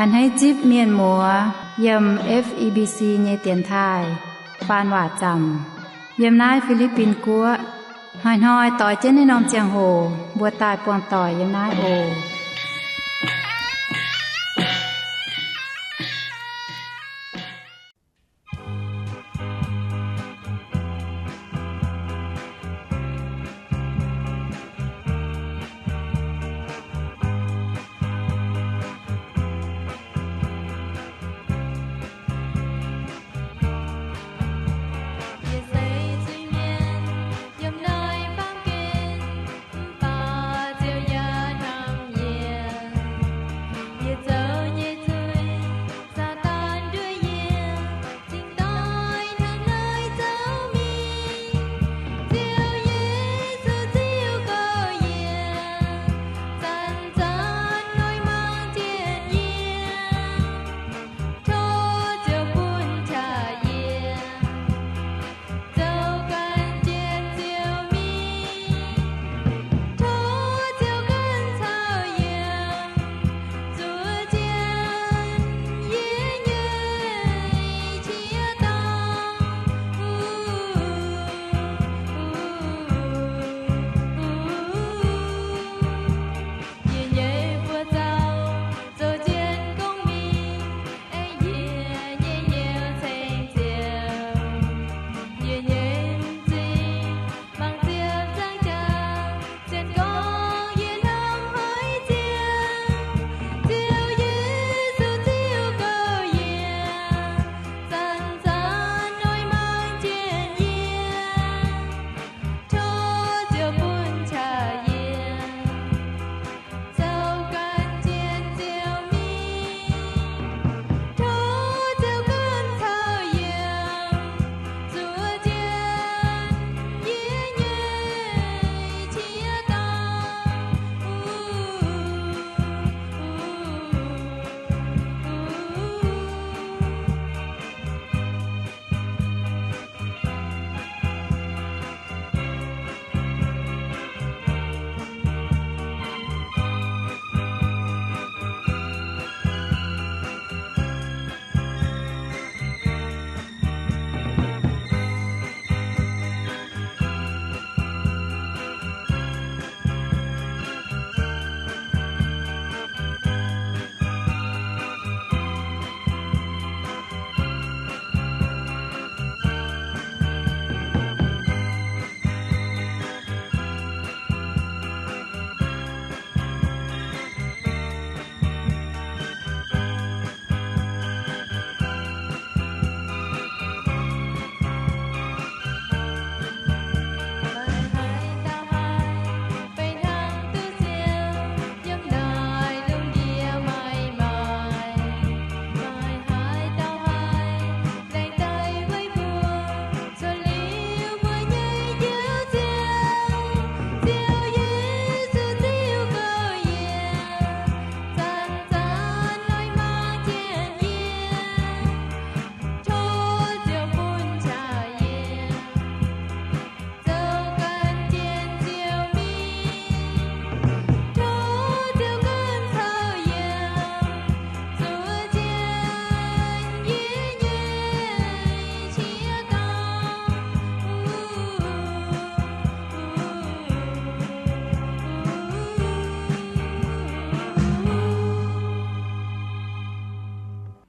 A'hneiv zipv mienh muoz yiem F E B C nyei dienx taaih faan waac zaamc yiem naaiv Fi^li^bin Guoqv. Hnoi-hnoi doix jienv naaiv norm ziangh hoc mbuo daaih buangh doic yiem naaiv oc.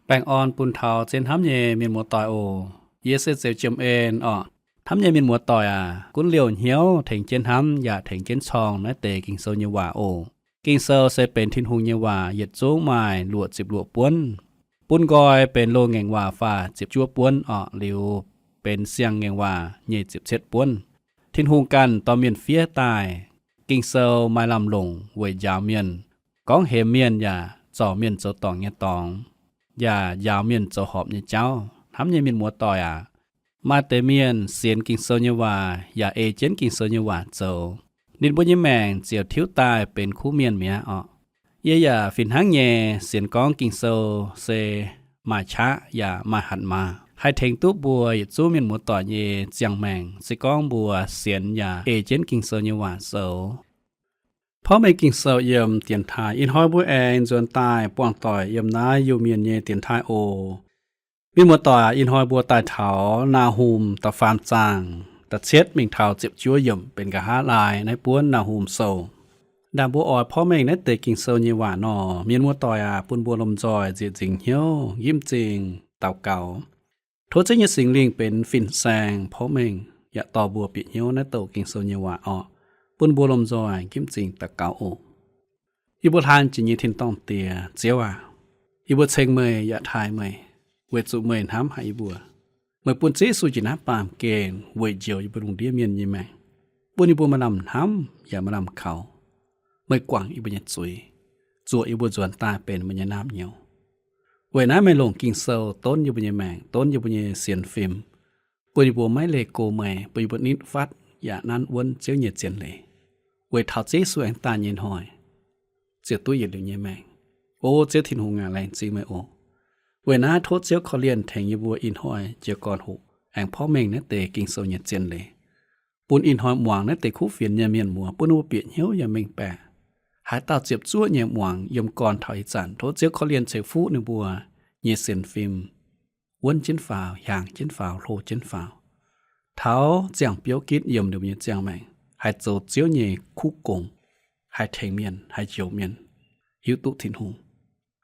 Baengh orn bun taux zien hnamv nyei mienh muoz-doic oc. Yie se Zeux Jiem En orqc. Hnamv nyei mienh muoz-doic aac, gunv liouh hnyouv tengx jienv hnamv yaac tengx jienv corng naaiv deix Ging-Sou nyei waac oc. Ging-Sou se benx Tin-Hungh nyei waac, yietc zungv maaih luoqc ziepc luoqc buonv. Bun nqoi benx loz-ngaengc waac faah ziepc juov buonv orqc, liuz benx siang-ngaengc waac nyic ziepc cietv buonv. Tin-Hungh ganh dorh mienh fiev daaih. Ging-Sou maaih lamh longc weic njaaux mienh, gorngv hemx mienh yaac zorc mienh zoux dorngc nyei dorngx, yaac njaaux mienh zoux horpc nyei jauv. Hnamv nyei mienh muoz-doic aac, maaih deix mienh sienx Ging-Sou nyei waac yaac ei jienv Ging-Sou nyei waac zoux, ninh mbuo nyei maengc ziouc tiuv daaih benx kuv mienh mi'aqv orqc. Yie yaac fih hnangv nyei sienx gorngv Ging-Sou se maaih qaqv yaac maaih hatc maaz, haih tengx duqv mbuo yietc zungv mienh muoz-doic nyei ziangh maengc, se gorngv mbuo sienx yaac ei jienv Ging-Sou nyei waac zoux. Porv mengh Ging-Sou yiem dienx taaih. Ih hnoi mbuo aengx nzuonx daaih buangh doic yiem naaiv Iu-Mienh nyei dienx taaih oc. Mienh muoz-doic, ih hnoi mbuo daaih taux Naa^hum da'faam zaang da'cietv mingh taux ziepc juov yiemc benx nqa'haav laai naaiv buonv Naa^hum Sou. Ndaangc mbuo oix porv mengh naaiv deix Ging-Sou nyei waac nor, mienh muoz-doic aac, bun mbuo lomh nzoih nzieqc nzingc hnyouv, nqimv zingh daux gaux. Tov Ziouv nyei Singx Lingh benx fin-saeng porv mengh yaac dorh mbuo bieqc hnyouv naaiv douc Ging-Sou nyei waac orqc. Bun mbuo lomh nzoih nqimv zingh daux gaux oc. Yie mbuo hlan jiex nyei tin-dorngh Diex, Ziouv aac, yie mbuo ceng meih yaac taaih meih, weic zuqc meih hnamv haic yie mbuo. Meih bun Ziouv Yesu jiex naaiv baamh gen weic njoux yie mbuo lungh ndiev mienh nyei maengc, bun yie mbuo maaih lamh hnamv yaac maaih lamh kaux. Meih guangc yie mbuo nyei zuiz, zuoqc yie mbuo nzuonx daaih benx meih nyei naamh nyouz. Weic naaiv meih longc Ging-Sou donv yie mbuo nyei maengc, donv yie mbuo nyei sienx fim, bun yie mbuo maiv leih go meih, bun yie mbuo nitv fatv yaac nanv wuonv Ziouv nyei zien leiz. Weic taux Ziouv Yesu aengx daaih nyei hnoi, ziouc duqv yietc liuz nyei maengc. O Ziouv Tin-Hungh aac, laengz zingh meih oc. Weic naaiv tov Ziouv korv-lienh tengx yie mbuo ih hnoi jiez gorn hoqc aengx porv mengh naaiv deix Ging-Sou nyei zien leiz, bun ih hnoi muangx naaiv deix kuv fienx nyei mienh muoz bun ninh mbuo bieqc hnyouv yaac mengh baeqc. Haaix dauh ziepc zuoqv nyei muangx yiem gorn taux ih zanc, tov Ziouv korv-lienh ceix fuqv ninh mbuo nyei sienx fim, wuonv jienv faaux, hiaangx jienv faaux, hlo jienv faaux, taux ziangh biouv gitv yiem ninh mbuo nyei ziangh maengc haih zoux Ziouv nyei kuv gong, haih tengx mienh, haih njoux mienh hiuv duqv Tin-Hungh.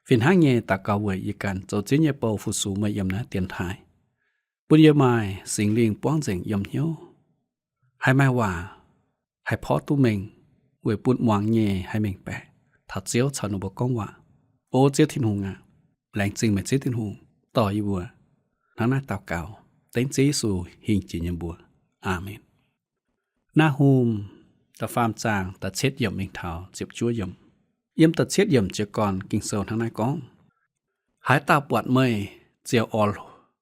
Fih hnangv nyei daux gaux weic yie ganh zoux Ziouv nyei bou fu-sux meih yiem naaiv dienx taaih, bun yie maaih Singx Lingh buangv nzengc yiem hnyouv, haih maaih waac, haih porv duqv mengh, weic bun muangx nyei haih mengh baeqc taux Ziouv caux ninh mbuo gorngv waac. O Ziouv Tin-Hungh aac, laengz zingh meih Ziouv Tin-Hungh dorh yie mbuo hnangv naaiv daux gaux, dengv Ziouv Yesu hingh jiex nyei mbuox. Aamen. Naa^hum da'faam zaang da'cietv yiemc mingh taux ziepc juov yiemc. Yiem da'cietv yiemc jiez gorn Ging-Sou hnangv naaiv gorngv, Haaix dauh buatc meih ziouc oix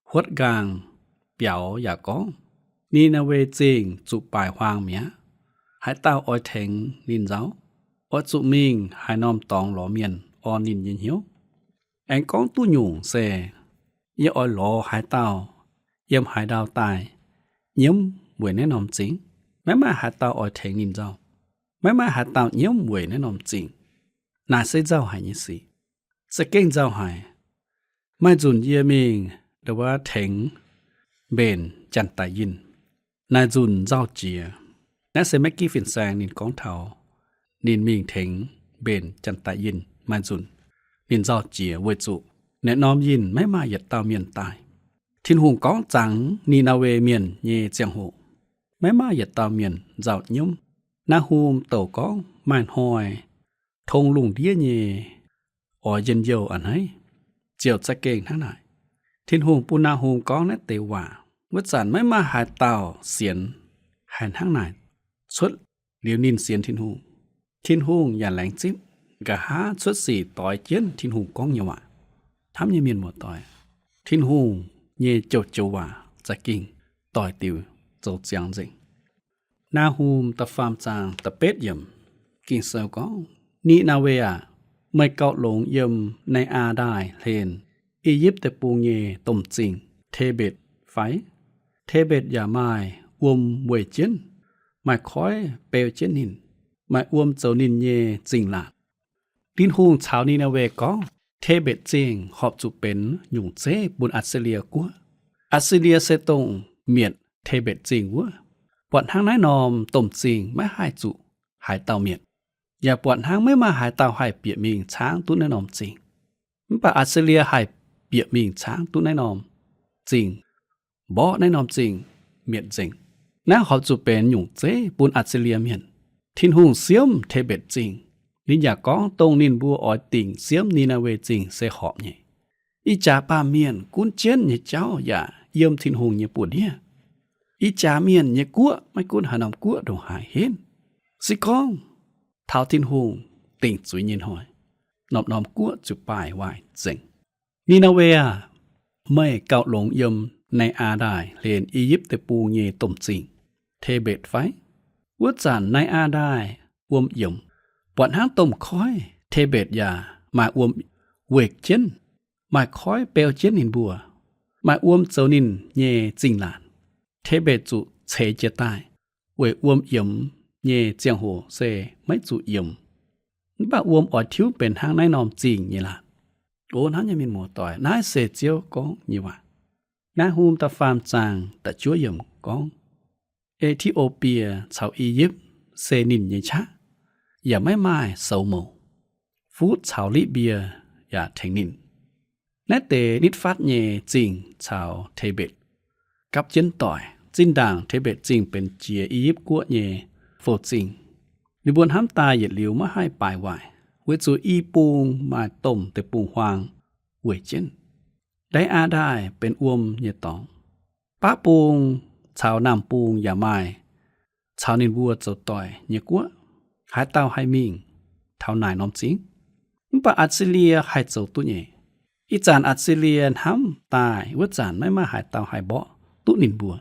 huotv nqaang biaux yaac gorngv, Ni^naa^we Zingh zuqc baaic huaang mi'aqv. Haaix dauh oix tengx ninh nzauh? Oix zuqc mingh haaix norm dorngx lorz mienh orn ninh nyei hnyouv? Aengx gorngv duqv nyungc se, Yie oix lorz haaix dauh yiem haaix ndau daaih nyiemv weic naaiv norm zingh? Maiv maaih haaix dauh oix tengx ninh nzauh. Maiv maaih haaix dauh nyiemv weic naaiv norm zingh. Naaic se nzauh haic nyei sic. Za'gengh nzauh haic. Maaih nzunc yie mingh ndo wuov tengx mbenc janx-daic-yinh. Naaic nzunc nzauh jiex. Naaiv se Maggie fin-saeng ninh gorngv taux ninh mingh tengx mbenc janx-daic-yinh maaih nzunc ninh nzauh jiex weic zuqc naaiv norm yinh maiv maaih yietc dauh mienh daaih. Tin-Hungh gorngv zangx Ni^naa^we Mienh nyei ziangh hoc, maiv maaih yietc dauh mienh nzauh nyiemv. Naa^hum douc gorngv maaih hnoi tong lungh ndiev nyei oix njien-youh a'hneiv, ziouc za'gengh hnangv naaic. Tin-Hungh bun Naa^hum gorngv naaiv deix waac wuov zanc maiv maaih haaix dauh sienx haih hnangv naaic cuotv liuz ninh sienx Tin-Hungh. Tin-Hungh yaac laengz zipv nqa'haav cuotv sic doix jienv Tin-Hungh gorngv nyei waac. Hnamv nyei mienh muoz-doic, Tin-Hungh nyei joux-joux waac za'gengh doix diuc zoux ziangx nzengc. Naa^hum da'faam zaang da'betv yiemc, Ging-Sou gorngv, Ni^naa^we aah! Meih gauh longx yiem Nai^aa Ndaaih hlen, I^yipv Deic-Bung nyei domh zingh, Tebetc fai? Tebetc yaac maaih wuom weih jienv, maaih koiv beu jienv ninh, maaih wuom zoux ninh nyei zingh laatc. Tin-Hungh caux Ni^naa^we gorngv, Tebetc Zingh horpc zuqc benx nyungc zeiv bun Atc^si^lie Guoqv. Atc^si^lie se dongh mietc Tebetc Zingh wuov. Buatc hnangv naaiv norm domh zingh maiv haih zuqc haaix dauh mietc, yaac buatc hnangv maiv maaih haaix dauh haih bieqc mingh caangv duqv naaiv norm zingh. Mv baac Atc^si^lie haih bieqc mingh caangv duqv naaiv norm zingh, mborqv naaiv norm zingh mietc nzengc. Naaiv horpc zuqc benx nyungc zeiv bun Atc^si^lie Mienh. Tin-Hungh siemv Tebetc Zingh. Ninh yaac gorngv dongh ninh mbuo oix dingc siemv Ni^naa^we Zingh se horpc nyei. Ih jaax baamh mienh gunv jienv nyei jauv yaac yiem Tin-Hungh nyei buoz-ndiev. Ih jaax mienh nyei guoqv maiv gunv haaix norm guoqv ndongc haaix henv, se gorngv taux Tin-Hungh dingc zuiz nyei hnoi, norm-norm guoqv ziouc baaih waaic nzengc. Ni^naa^we aah! Meih gauh longx yiem Nai^aa Ndaaih hlen I^yipv Deic-Bung nyei domh zingh, Tebetc fai? Wuov zanc Nai^aa Ndaaih wuom yiemx, buatc hnangv domh koiv. Tebetc yaac maaih wuom weih jienv, maaih koiv beu jienv ninh mbuo, maaih wuom zoux ninh nyei zingh laatc. Tebetc zuqc ceix jiez daaih, weic wuom yiemx nyei ziangh hoc se maiv zuqc yiemx. Mv baac wuom oix tiuv benx hnangv naaiv norm zingh nyei laatc. O hnamv nyei mienh muoz-doic, naaiv se Ziouv gorngv nyei waac. Naa^hum da'faam zaang da'juov yiemc gorngv, E^ti^o^bie caux I^yipv se ninh nyei qaqv, yaac maiv maaih soux mouc. Futv caux Liv^mbie yaac tengx ninh. Naaiv deix Nitv^fatv nyei Zingh caux Tebetc gapv jienv doic. Zinh ndaangc Tebetc Zingh benx jiex I^yipv Guoqv nyei fouv-zingh. Ninh mbuo hnamv daaih yietc liuz maiv haih baaix waaic, weic zuqc i bung maaih domh deic-bung-huaang weic jienv. Ndaix aa ndaaih benx wuom nyei dorngx. Baav bung caux naamh bung yaac maaih caux ninh mbuo zoux doic nyei guoqv, haaix dauh haih mingh taux naaic norm zingh? Mv baac Atc^si^lie haih zoux duqv nyei. Ih zanc Atc^si^lie hnamv daaih wuov zanc maiv maaih haaix dauh haih mborqv duqv ninh mbuo.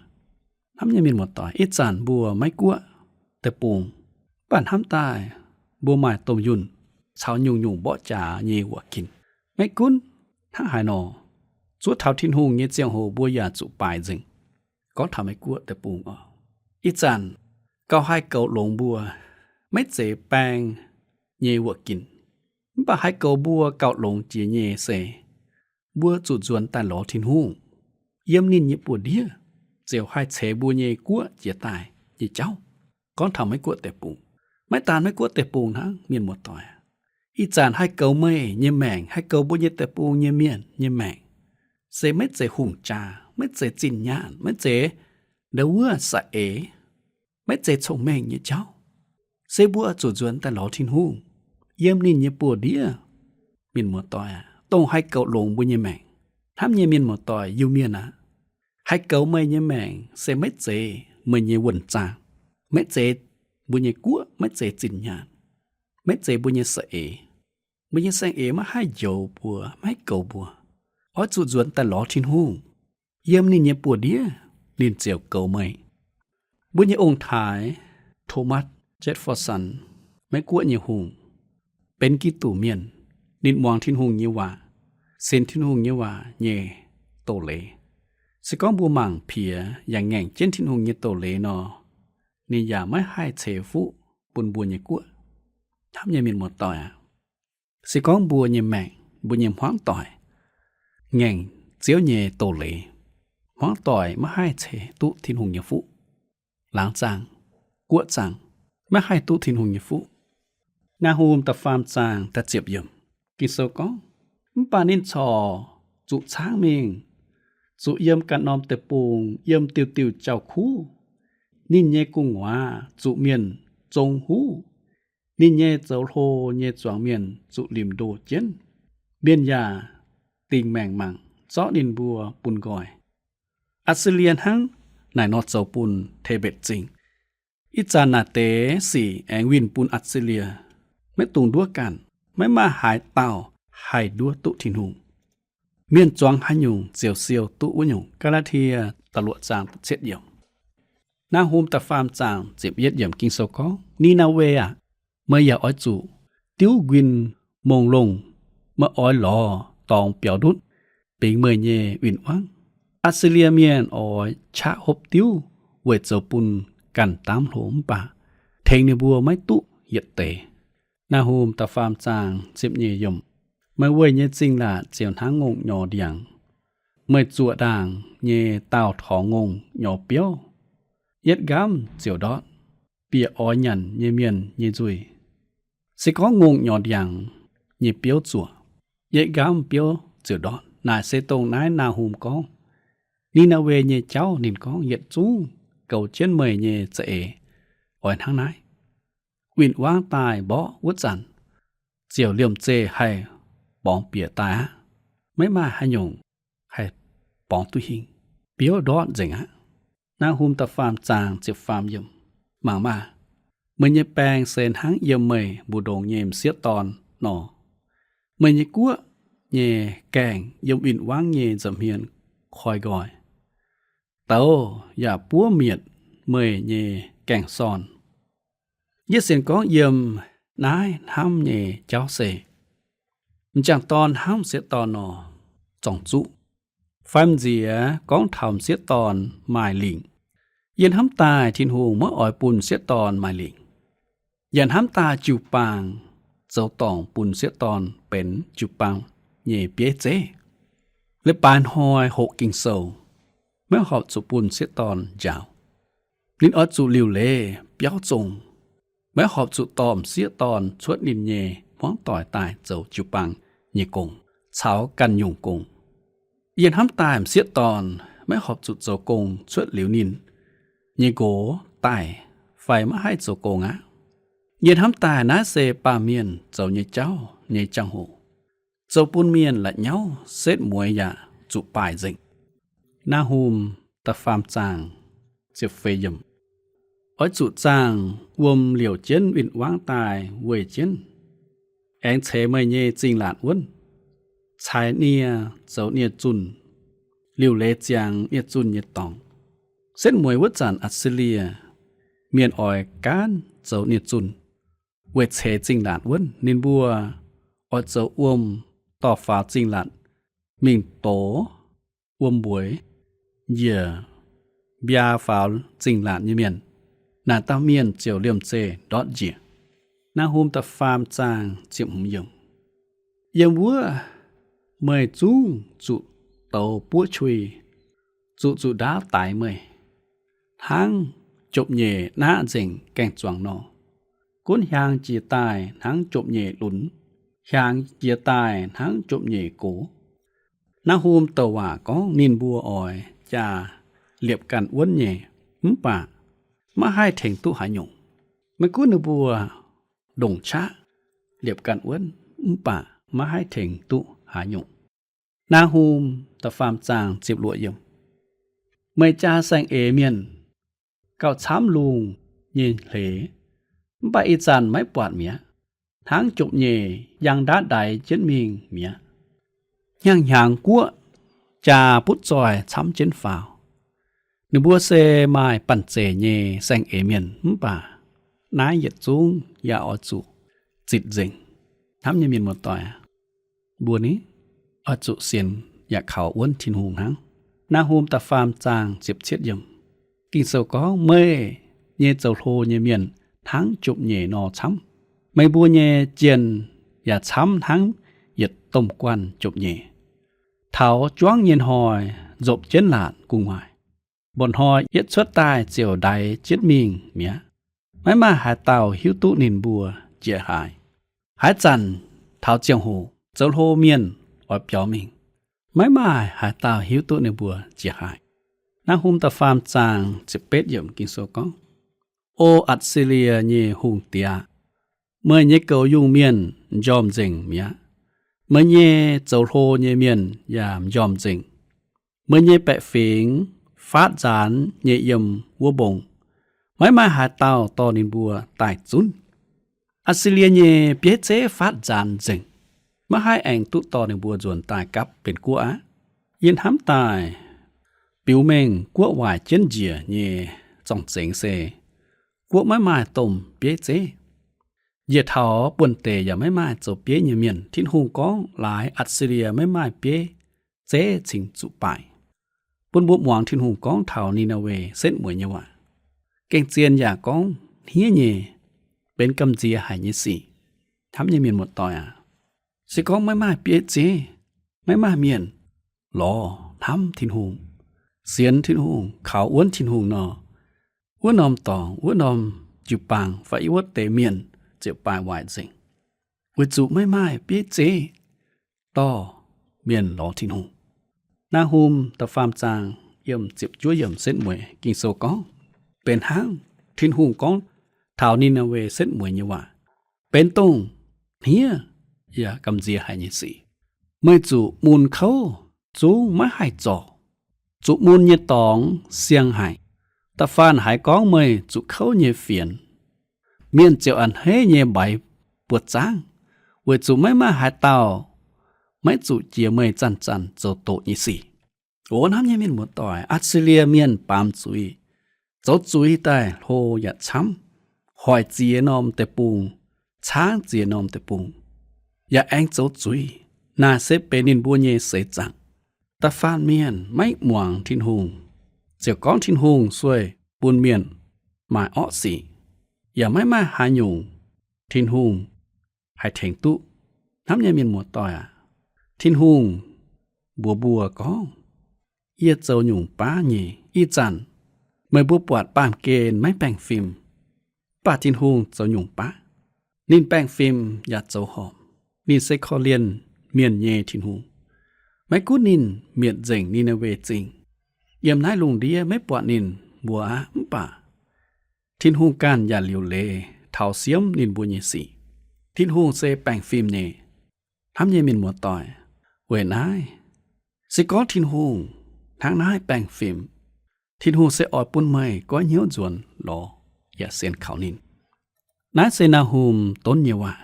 Hnamv nyei mienh muoz-doic, ih zanc mbuo maiv guoqv deic-bung, mv baac hnamv daaih mbuo maaih domh yunh caux nyungc-nyungc mborqv jaax nyei wuoqc ginc. Maiv gunv hnangv haaix nor, zuov taux Tin-Hungh nyei ziangh hoc mbuo yaac zuqc baaix nzengc. Gorngv taux Meiv Guoqv deic-bung oc, ih zanc gauh haih goux longx mbuo maiv zeiz baeng nyei wuoqc ginc. Mv baac haih goux mbuo gauh longx jiex nyei se mbuo zuqc nzuonx daaih lorz Tin-Hungh, yiem ninh nyei buoz-ndiev ziouc haih ceix mbuo nyei guoqv jiex daaih nyei jauv. Gorngv taux Meiv Guoqv deic-bung, maiv daan Meiv Guoqv deic-bung hnangv, mienh muoz-doic aac, ih zanc haih goux meih nyei maengc, haih goux mbuo nyei deic-bung nyei mienh nyei maengc, se maiv zeiz hungh jaa, maiv zeiz zinh nyaanh, maiv zeiz ndau wuov saeng-eix, maiv zeiz cong-mengh nyei jauv. Se mbuo zuqc nzuonx daaih lorz Tin-Hungh, yiem ninh nyei buoz-ndiev, mienh muoz-doic aac, dongh haih goux longx mbuo nyei maengc. Hnamv nyei mienh muoz-doic, Iu-Mienh aac, haih goux meih nyei maengc se maiv zeiz meih nyei wuonh zaangh, maiv zeiz mbuo nyei guoqv, maiv zeiz zinh nyaanh, maiv zeiz mbuo nyei saeng-eix. Mbuo nyei saeng-eix maiv haih njoux mbuo, maiv haih goux mbuo. Oix zuqc nzuonx daaih lorz Tin-Hungh, yiem ninh nyei buoz-ndiev ninh ziouc goux meih. Mbuo nyei ong-taaix Thomas Jefferson, Meiv Guoqv nyei hungh, benx Giduc mienh. Ninh muangx Tin-Hungh nyei waac, sienx Tin-Hungh nyei waac nyei doz-leiz. Se gorngv mbuo mangc piex yaac ngaengc jienv Tin-Hungh nyei doz-leiz nor, ninh yaac maiv haih ceix fuqv bun mbuo nyei guoqv. Hnamv nyei mienh muoz-doic aac, se gorngv mbuo nyei maengc, mbuo nyei hmuangv doic ngaengc Ziouv nyei doz-leiz, hmuangv doic maiv haih ceix duqv Tin-Hungh nyei fuqv. Laangz zaangh, guoqv zaangh, maiv haih duqv Tin-Hungh nyei fuqv. Naa^hum da'faam zaang da'ziepc yiemc, Ging-Sou gorngv, Mv baac ninh corc zuqc caangv mingh, zuqc yiem ganh norm deic-bung, yiem diuh diuh jauv-kuv. Ninh nyei gu'nguaaz zuqc mienh zong huv. Ninh nyei zoux hlo nyei zuangx mienh zuqc limh ndoh jienv. Mienh yaac dingc maengc mangc zorqv ninh mbuo bun nqoi. Atc^si^lie hnangv naaic nor zoux bun Tebetc Zingh. Ih zanc naaic deix sic aengx winh bun Atc^si^lie. Maiv dungx nduov ganh. Maiv maaih haaix dauh haih nduov duqv Tin-Hungh. Mienh zuangx haaix nyungc ziouc siou duqv wuov nyungc. Gaa^laa^tie da'luoqc zaang da'cietv yiemc. Naa^hum da'faam zaang ziepc yietv yiemc Ging-Sou gorngv, Ni^naa^we aah! Meih yaac oix zuqc diuv nquin mongh longh. Meih oix lorz dorngx biaux ndutv bingx meih nyei win-wangv. Atc^si^lie Mienh oix qaqv hopv diuv weic zoux bun ganh daamv hlo mv baac tengx ninh mbuo maiv duqv yietc deix. Naa^hum da'faam zaang ziepc nyeic yiemc. Meih weic nyei zingh laatc ziouc hnangv ngongh nyorx ndiangx. Meih zuoqc ndaangc nyei daauh torngx ngongh nyorx biouv. Yietv nqamv ziouc ndortv, bieqc oix nyanc nyei mienh nyei nzuih. Se gorngv ngongh nyorx ndiangx nyei biouv zuoqc, yietv nqamv biouv ziouc ndortv. Naaic se dongh naaiv Naa^hum gorngv Ni^naa^we nyei jauv. Ninh gorngv, Yietc zungv goux jienv meih nyei za'eix oix hnangv naaiv. Win-wangv daaih mborqv wuov zanc, ziouc liemh zeih haih borngz bieqc daaih aqv. Maiv maaih haaix nyungc haih borngz duqv hingh. Biouv ndortv nzengc aqv. Naa^hum da'faam zaang ziepc faam yiemc. Mangc maah! Meih nyei baeng se hnangv yiem meih mbu'ndongx nyei m'sieqv dorn nor. Meih nyei guoqv nyei gaengh yiem win-wangv nyei nza'hmien koi nqoi. Douz yaac buov mietc meih nyei gaeng-sorn. Yie sienx gorngv yiem naaiv hnamv nyei jauv se, m'jangc dorn hnamv m'sieqv dorn nor, zorng zuqv. Fai m'nziex gorngv taux m'sieqv dorn maaih lingc. Yie hnamv daaih Tin-Hungh maiv oix bun m'sieqv dorn maaih lingc. Yaac hnamv daaih jiu-baang zoux dorngc bun sieqv dorn benx jiu-baang nyei bieiv zeiv. Leiz-baaix hnoi hoqc Ging-Sou, maiv horpc zuqc bun sieqv dorn njaaux. Ninh oix zuqc liuc leiz biauv zong, maiv horpc zuqc dorh m'sieqv dorn cuotv ninh nyei hmuangv doic daaih zoux jiu-baang nyei gong caux ganh nyungc gong. Yie hnamv daaih m'sieqv dorn maiv horpc zuqc zoux gong cuotv liuz ninh nyei nqox daaih fai maiv haih zoux gong aqv. Yie hnamv daaih naaiv se baamh mienh zoux nyei jauv nyei jangx-hoc, zoux bun mienh la'nyauv, setv mueiz yaac zuqc baaih nzengc. Naa^hum da'faam zaang ziepc feix yiemc. Oix zuqc zaangh wuom liouc jienv win-wangv daaih weih jienv, aengx ceix meih nyei zingh laatc wuonv, caaix nie zoux nie-zunh, liuc leiz ziangx nie-zunh nyei dorngx. Setv mueiz wuov zanc Atc^si^lie Mienh oix gaanv zoux nie-zunh weic ceix zingh laatc wuonv. Ninh mbuo oix zoux wuom dorh faaux zingh laatc mingh dox wuom mbueix, njiec mbiaa faaux zingh laatc nyei mienh. Naaic dauh mienh ziouc liemh zeih ndortv njiec. Naa^hum da'faam zaang ziepc hmz yiemc. Yiem wuov meih zungv zuqc douz buov qui, zuqc zuqc ndaauv daix meih, hnangv jopv-nyeic naqv nzengc gaeng-zuangx nor. Gunv hiaang jiex daaih hnangv jopv-nyeic lunx, hiaangx jiex daaih hnangv jopv-nyeic gox. Naa^hum douc waac gorngv ninh mbuo oix jaa liepc ganh wuonv nyei, mv baac maiv haih tengx duqv haaix nyungc. Maiv gunv ninh mbuo ndongc qaqv liepc ganh wuonv, mv baac maiv haih tengx duqv haaix nyungc. Naa^hum da'faam zaang ziepc luoqc yiemc. Meih jaa saeng-eix mienh gauh camv lungh nyei hleix, mv baac ih zanc maiv buatc mi'aqv, hnangv jopv-nyeic yangh ndaatv ndaix jienv mingh mi'aqv. Hnyangx-hnyangx guoqv jaa butv zoih camv jienv faaux. Ninh mbuo se maaih banh zeic nyei saeng-eix mienh, mv baac naaiv yietc zungv yaac oix zuqc zitc nzengc. Hnamv nyei mienh muoz-doic aac, mbuo ni oix zuqc sienx yaac kaux wuonv Tin-Hungh hnangv. Naa^hum da'faam zaang ziepc cietv yiemc. Ging-Sou gorngv, meih nyei zoux hlo nyei mienh hnangv jopv-nyeic nor camv. Meih mbuo nyei jienh yaac camv hnangv yietc domh guanh jopv-nyeic. Taux juangv nyei hnoi nzopv jienv laatc gu'nguaaic. Mba'hnoi yietv cuotv daaih ziouc ndaix jienv mingh mi'aqv. Maiv maaih haaix dauh hiuv duqv ninh mbuo jiex haaix. Haaix zanc taux ziangh hoc zoux hlo mienh oix biaux mingh, maiv maaih haaix dauh hiuv duqv ninh mbuo jiex haaix. Naa^hum da'faam zaang ziepc betv yiemc Ging-Sou gorngv, O Atc^si^lie nyei hungh diex, meih nyei goux yungh mienh m'njormh nzengc mi'aqv. Meih nyei zoux hlo nyei mienh yaac m'njormh nzengc. Meih nyei baeqc fingx faatv nzaanx nyei yiem wuov mbong, maiv maaih haaix dauh dorh ninh mbuo daaih zunv. Atc^si^lie nyei bieiv zeiv faatv nzaanx nzengc, maiv haih aengx duqv dorh ninh mbuo nzuonx daaih gapv benx guoqv aqv. Yie hnamv daaih biux mengh guoqv waaic jienv njiec nyei zorng-zengx se guoqv maiv maaih domh bieiv zeiv. Njiec taux buonv-deic yaac maiv maaih zoux bieiv nyei mienh. Tin-Hungh gorngv laaix Atc^si^lie maiv maaih bieiv zeiv cingx zuqc baaih. Bun mbuo muangx Tin-Hungh gorngv taux Ni^naa^we setv mueiz nyei waac. Gengh zien yaac gorngv hniev nyei, benx gamh nziex haic nyei sic. Hnamv nyei mienh muoz-doic aac, se gorngv maiv maaih bieiv zeiv, maiv maaih mienh lorz hnamv Tin-Hungh, sienx Tin-Hungh, kaux wuonv Tin-Hungh nor, wuov norm dorngx, wuov norm jiu-baang fai wuov deix mienh ziouc baaih waaic nzengc, weic zuqc maiv maaih bieiv zeiv dorh mienh lorz Tin-Hungh. Naa^hum da'faam zaang yiem ziepc juov yiemc setv mueiz Ging-Sou gorngv, benx hnangv Tin-Hungh gorngv taux Ni^naa^we setv mueiz nyei waac, benx dongh hniev yaac gamh nziex haic nyei sic. Meih zuqc mun kouv zungv maiv haih zorc, zuqc mun nyei dorngx siang haic. Da'faanh haiz gorngv meih zuqc kouv nyei fienx, mienh ziouc a'hneiv nyei mbaix buoz zaangv, weic zuqc maiv maaih haaix dauh maiv zuqc jiex meih zanc-zanc zoux doqc nyei sic. O hnamv nyei mienh muoz-doic, Atc^si^lie Mienh baamz zuiz, zoux zuiz daaih hlo yaac camv, hoic ziex norm deic-bung, caangv ziex norm deic-bung, yaac aengx zoux zuiz. Naaiv se benx ninh mbuo nyei seix zaangc. Da'faanh mienh maiv muangx Tin-Hungh, ziouc gorngv Tin-Hungh sueih bun mienh maaih orqv sic, yaac maiv maaih haaix nyungc Tin-Hungh haih tengx duqv. Hnamv nyei mienh muoz-doic aac, Tin-Hungh mbuox mbuo gorngv, yie zoux nyungc baav nyei. Ih zanc meih mbuo buatc baamh gen maiv baengh fim, mv baac Tin-Hungh zoux nyungc baav. Ninh baengh fim yaac zoux horpc. Ninh se korv-lienh mienh nyei Tin-Hungh. Maiv gunv ninh mietc nzengc Ni^naa^we Zingh, yiem naaiv lungh ndiev maiv buatc ninh mbuo aqv, mv baac Tin-Hungh ganh yaac liuc leiz taux siemv ninh mbuo nyei sic. Tin-Hungh se baengh fim nyei. Hnamv nyei mienh muoz-doic, weic naaiv, se gorngv Tin-Hungh hnangv naaiv baengh fim, Tin-Hungh se oix bun meih goiv hnyouv nzuonx lorz yaac sienx kaux ninh. Naaiv se Naa^hum donv nyei waac.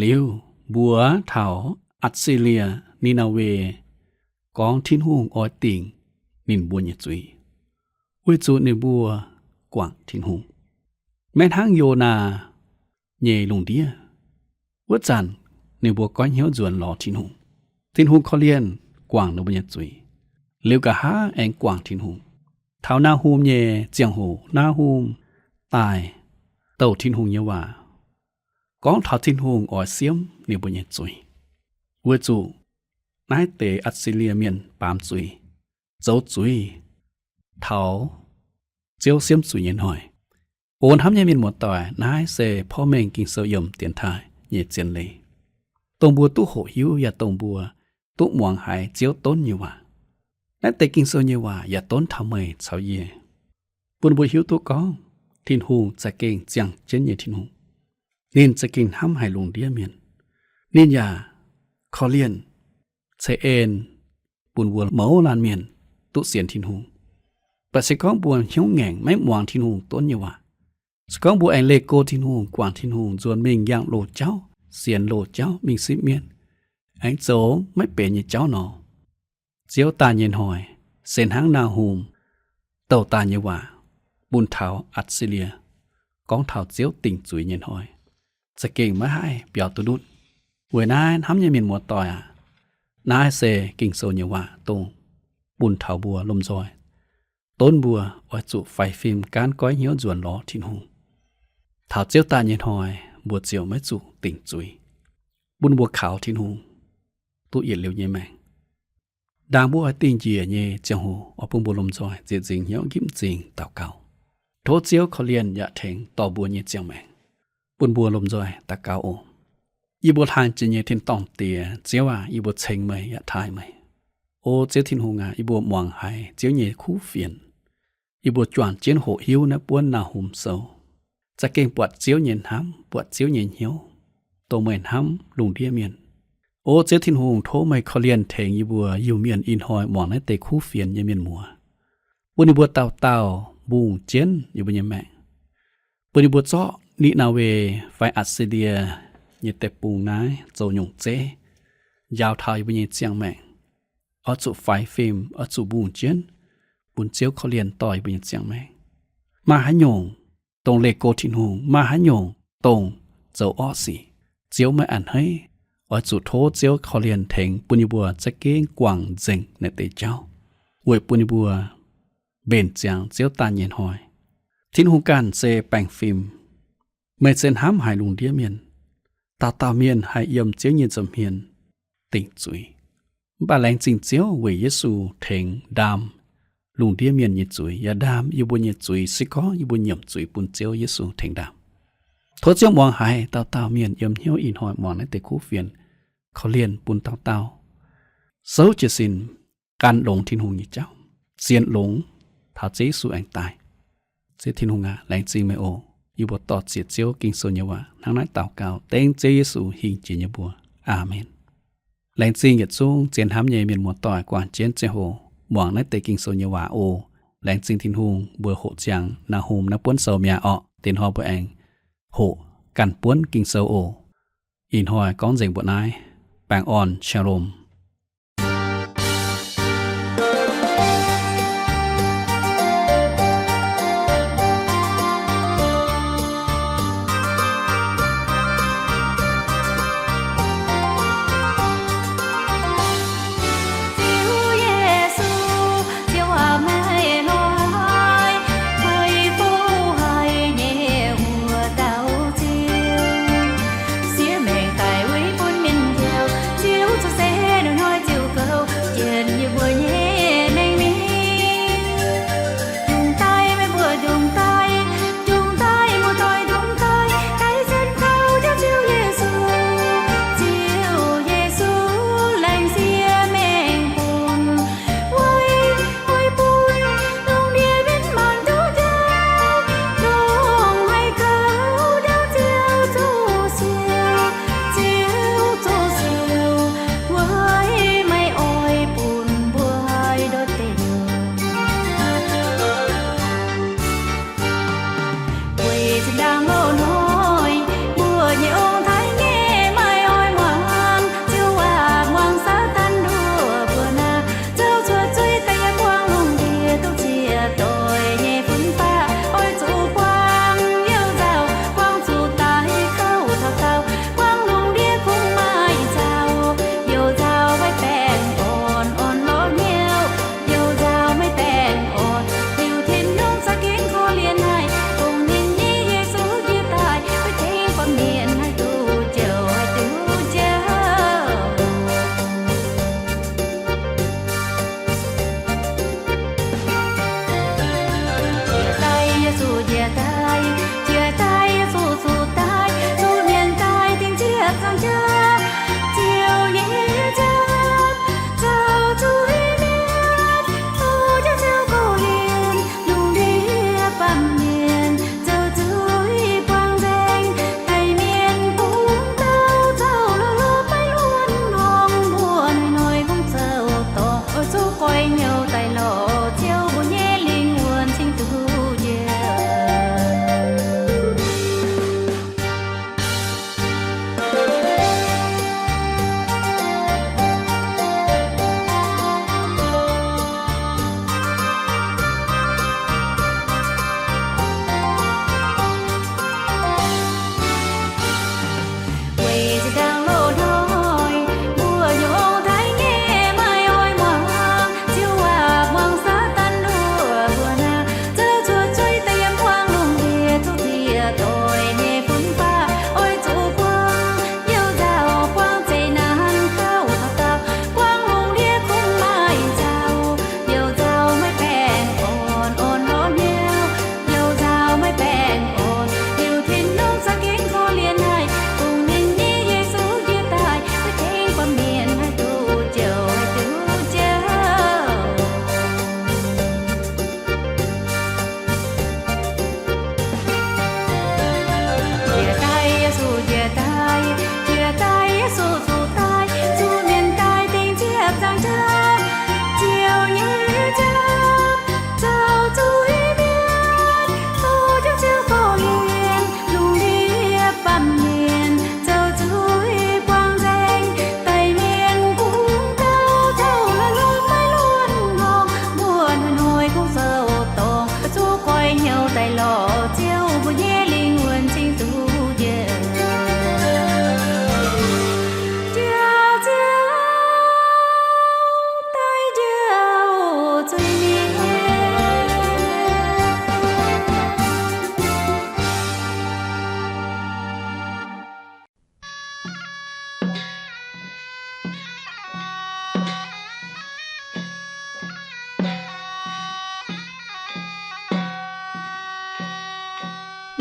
Liuz mbuox taux Atc^si^lie, Ni^naa^we, gorngv Tin-Hungh oix dingc ninh mbuo nyei zuiz, weic zuqc ninh mbuo guangc Tin-Hungh. Maiv hnangv Yonaa nyei lungh ndiev, wuov zanc ninh mbuo goiv hnyouv nzuonx lorz Tin-Hungh. Tin-Hungh korv-lienh guangc ninh mbuo nyei zuiz, liuz nqa'haav aengx guangc Tin-Hungh. Taux Naa^hum nyei ziangh hoc, Naa^hum daaih douc Tin-Hungh nyei waac, gorngv taux Tin-Hungh oix siemv ninh mbuo nyei zuiz, weic zuqc naaiv deix Atc^si^lie Mienh baamz zuiz, zoux zuiz taux Ziouv siemv zuiz nyei hnoi. O hnamv nyei mienh muoz-doic, naaiv se porv mengh Ging-Sou yiem dienx taaih nyei zien leiz, dongh mbuo duqv hoqc hiuv yaac dongh mbuo duqv muangx haiz Ziouv donv nyei waac. Naaiv deix Ging-Sou nyei waac yaac donv taux meih caux yie, bun mbuo hiuv duqv gorngv Tin-Hungh za'gengh ziangh jienv nyei Tin-Hungh. Ninh za'gengh hnamv haic lungh ndiev mienh. Ninh yaac korv-lienh ceix en bun mbuo mouz laanh mienh duqv sienx Tin-Hungh. Mv baac se gorngv mbuo hnyouv ngaengc maiv muangx Tin-Hungh donv nyei waac, se gorngv mbuo aengx leih go Tin-Hungh, guangc Tin-Hungh, nzuonx mingh yangh loz-jauv, sienx loz-jauv, mingh sipv mienv, aengx zoux maiv benx nyei jauv nor, Ziouv daaih nyei hnoi se hnangv Naa^hum douc daaih nyei waac bun taux Atc^si^lie, gorngv taux Ziouv dingc zuiz nyei hnoi, za'gengh maiv haih biaux duqv nutv. Weic naaiv hnamv nyei mienh muoz-doic aac, naaiv se Ging-Sou nyei waac dongh bun taux mbuo lomh nzoih, donv mbuo oix zuqc faix fim gaanv goiv hnyouv nzuonx lorz Tin-Hungh. Taux Ziouv daaih nyei hnoi mbuo ziouc maiv zuqc dingc zuiz, bun mbuo kaux Tin-Hungh duqv yietc liuz nyei maengc. Ndaangc mbuo oix dingh njiec nyei ziangh hoc, oix bun mbuo lomh nzoih ziec nzingc hnyouv, nqipv m'zing daux gaux, tov Ziouv korv-lienh yaac tengx dorh mbuo nyei ziangh maengc, bun mbuo lomh nzoih daux gaux oc. Yie mbuo hlang jiex nyei tin-dorngh Diex, Ziouv aac, yie mbuo ceng meih yaac taaih meih. O Ziouv Tin-Hungh aac, yie mbuo muangx haiz Ziouv nyei kuv fienx. Yie mbuo juangc jienv hoqc hiuv naaiv buonv Naa^hum Sou, za'gengh buatc Ziouv nyei hnamv, buatc Ziouv nyei hnyouv, dongh meih hnamv lungh ndiev mienh. O Ziouv Tin-Hungh, tov meih korv-lienh tengx yie mbuo Iu-Mienh ih hnoi muangx naaiv deix kuv fienx nyei mienh muoz, bun ninh mbuo dauh dauh mbungh jienv yie mbuo nyei maengc, bun ninh mbuo zorqv Ni^naa^we fai Atc^si^lie nyei deic-bung naaiv zoux nyungc zeiv, njaaux taux yie mbuo nyei ziangh maengc. Oix zuqc faix fim, oix zuqc mbungh jienv, bun Ziouv korv-lienh dorh yie mbuo nyei ziangh maengc. Maaih haaix nyungc dongh leih go Tin-Hungh, maaih haaix nyungc dongh zoux orqv sic, Ziouv maiv a'hneiv. Oix zuqc tov Ziouv korv-lienh tengx bun yie mbuo za'gengh guangc nzengc naaiv deix jauv, weic bun yie mbuo mbenc ziangx Ziouv daaih nyei hnoi. Tin-Hungh ganh se baengh fim. Meih se hnamv haic lungh ndiev mienh. Dauh dauh mienh haih yiem Ziouv nyei nza'hmien dingc zuiz. Mv baac laengz zingh Ziouv weic Yesu tengx ndaam lungh ndiev mienh nyei zuiz, yaac ndaam yie mbuo nyei zuiz, se gorngv yie mbuo nyiemc zuiz bun Ziouv, Yesu tengx ndaam. Tov Ziouv muangx haiz dauh dauh mienh yiem hnyouv ih hnoi muangx naaiv deix kuv fienx, korv-lienh bun dauh dauh souv jiez sin gan longx Tin-Hungh nyei jauv, sienx longx taux Ziouv Yesu aengx daaih. Ziouv Tin-Hungh aac, laengz zingh meih oc. Yie mbuo dor-ziec Ziouv Ging-Sou nyei waac hnangv naaiv daux gaux dengv Ziouv Yesu hingh jiex nyei mbuox. Aamen. Laengz zingh yietc zungv zien hnamv nyei mienh muoz-doic guangc jienv ziangh hoc muangx naaiv deix Ging-Sou nyei waac oc. Laengz zingh Tin-Hungh mbuo hoqc ziangx Naa^hum naaiv buonv sou mi'aqv orqc. Diex hnoi mbuo aengx hoqc ganh buonv Ging-Sou oc. Ih hnoi gorngv nzengc mbuoqc naaiv. Baengh orn, Shalom.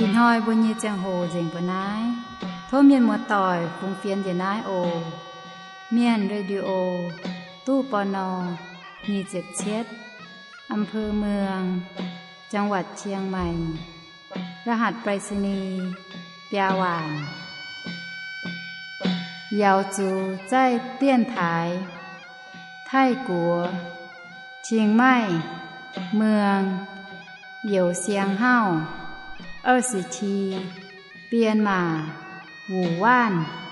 Ih hnoi mbuo nyei ziangh hoc nzengc mbuo naaiv. Tov mienh muoz-doic fungx fienx njiec naaiv oc. Mienh Radio, ตู้ ปณ. nyic ziepc cietv, อำเภอเมือง จังหวัดเชียงใหม่ รหัสไปรษณีย์ biaa waanc. Yaauz zuqc zaih dienx taaix Taiv-Guoqv, Chiang Mai, Muang, Youz Siang Hauv, 二十七, Bienh Maac, Wuc Waanv.